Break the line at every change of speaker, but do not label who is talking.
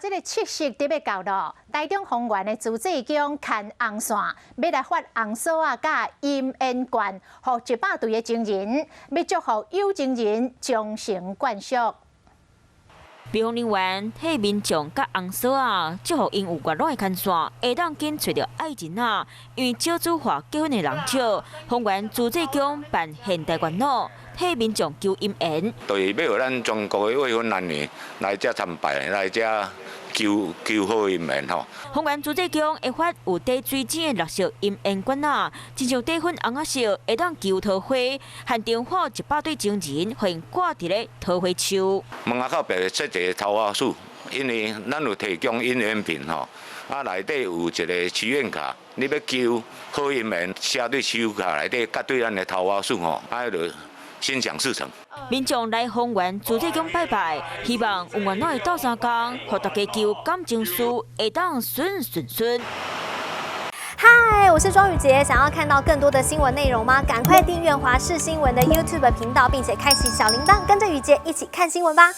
這个七夕就欲到囉，台中豐原的慈濟宮牽紅線，欲來發紅索仔佮姻緣券，予100對的情人，欲祝福有情人終成眷屬。
廟方人員替民眾佮紅索仔，祝福𪜶有月老的牽線，會當緊揣著愛人仔。因為少子化結婚的人少，豐原慈濟宮辦現代月老，替民眾求姻緣。
就是欲予咱全國的未婚男女來遮參拜，來遮求求好姻緣吼。
豐原慈濟宮會發有帶水晶的綠色姻緣券仔，親像底粉紅仔色，會當求桃花，限定發100對情人，予𪜶掛佇咧桃花樹。
門仔口別設一個桃花樹，因為咱有提供姻緣品吼，啊內底有一個祈願卡，你欲求好姻緣，寫佇祈願卡內底，佮對咱的桃花樹吼，啊就心想事成。
民眾來豐原慈濟宮拜拜，希望有月老會鬥相共，予大家求感情事會當順順順。
嗨，我是莊宇傑，想要看到更多的新聞內容嗎？趕快訂閱華視新聞的 YouTube 頻道，並且開啟小鈴鐺，跟着宇傑一起看新聞吧。